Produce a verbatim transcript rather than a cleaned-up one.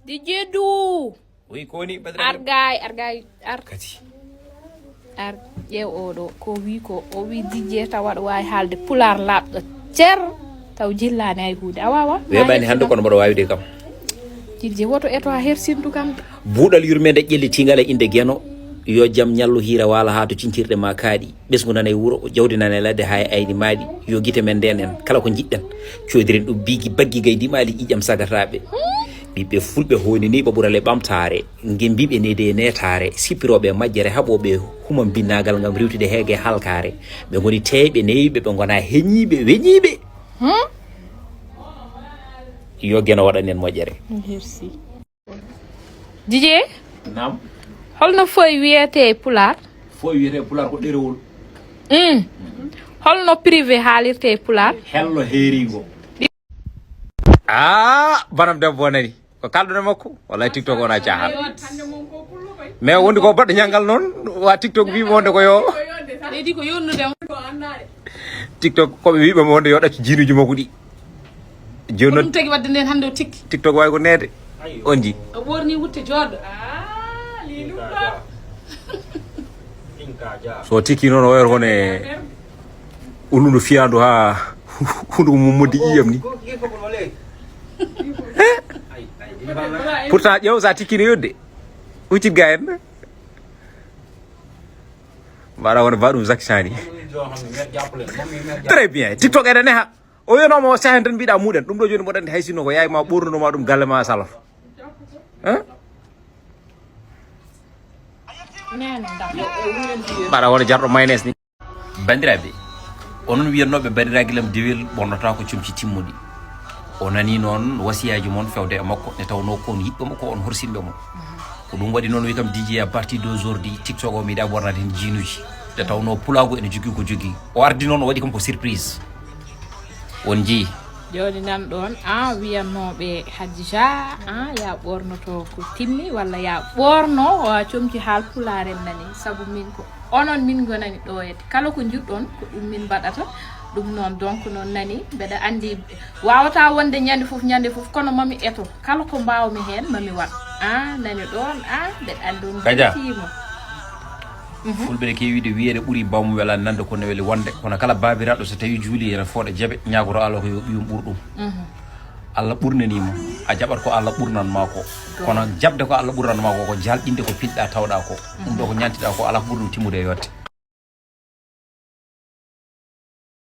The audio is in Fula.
Dijee du. Wi ko woni Ar gay, ar gay, ar. Kati. Ar ƴeew oɗo ko wi ko o wi Dijee tawa waɗa wawi haalde pulaar laaɓɗo cer. Taw jillani ay hunde a wawa. Weɓani hande kono mboɗo wawi de kam. Dijee woto eto ha hersindu kam. Buuɗal yurmede ƴellitigal e inde Geno. Yo jam ñallu hiira waala haa to cincirɗe ma kaaɗi. Ɓesngu nana e wuro, jawdi nana e ladde haa e ayni maaɗi. Yo gite men ndeen en kala ko njiɗɗen. Coodiren ɗum biigi baggi gay dimaali ƴiƴam sagataɓe. Ɓiɓɓe fulɓe hoyniniiɓe ɓural e ɓamtaare. Ngembiiɓe neyde e neetaare. Sippirooɓe e majjere haɓooɓe e humambinnaagal ngam riiwtude heege e halkaare. Ɓe ngoni teeyɓe newiiɓe, ɓe ngona heñiiɓe weñiiɓe. Yo Geno waɗan en moƴƴere. Dijee, holno foy wiyetee e pulaar? Foy wiyetee e pulaar ko ɗerewol. Mm. Holno privé haalirtee e pulaar? Hello heeriigo. Ah, banam debbo o nani ko kalɗo makko. Wallahi TikTok wona caaxaan. Mais wondi ko baɗɗo ñanngal noon wa TikTok wiimo wonde ko yo. Leydi ko yonnude. TikTok koɓe wiɓe mo wonde yo ɗaccu jiinuji makko ɗi. Joni noon tagi wadde nden hande o tikki. TikTok wawi ko neede. On ji. O ɓorni wutte jooɗo. So tikki noon o wayata kono e ulludu fiyandu ha hunduko mum moddi ƴiyam ni. Pourtant ƴeew sa tikkino yodde. Uccit ga en. Mbaɗa wona mbaɗum zakisani. Très bien. TikTok ene neha. O wiyanooma o sehen tan mbiɗa muɗen ɗum ɗo jooni mboɗo anndi hay sinno ko yaay ma ɓornunoma ɗum galle ma saloto. Hein? Mbaɗa wona jarɗo maynes ni. Bandiraɓe, onon wiyannooɓe baɗiraagilam dewel ɓornata ko comci timmuɗi. O nani noon wasiyaaji mon fewde e makko nde tawnoo ko on yiɗɓe mo ko on horsinɓe mo. Ko ɗum waɗi noon wi kam Dijee à partir d'aujourd'hui TikTok o mi yiɗa ɓornade heen jiinuji. Nde tawnoo pulaagu ene jogii ko jogii. O ardi noon o waɗi kam ko surprise. On njii. Joni nan ɗon a wiyannooɓe Hadija a ya ɓornoto ko timmi walla ya ɓorno o a comci haal pulaar en nani sabu min ko onon min ngonani ɗo e kala ko njiɗɗon ko ɗum min mbaɗata ɗum noon donc noon nani mbeɗa anndi wawata wonde ñande fof ñande fof kono mami eto kala ko mbawmi heen mami waɗ a nani ɗon a mbeɗa anndi on Kaja. Betiima. Fulɓe ne keewi wiide wiyeede ɓuri bawmum welaani nande ko ne weli wonde kono kala baabiraaɗo so tawi juuli ene fooɗa jaɓe ñaagoto Allah ko yo ɓiyum ɓur ɗum. Allah ɓurnanii mo a jaɓat ko Allah ɓurnan ma ko kono jaɓde ko Allah ɓurnan ma ko ko jalɗinde ko pinɗa tawɗa ko ɗum ɗo ko ñantiɗa ko ala ko ɓuri ɗum timmude e yotte.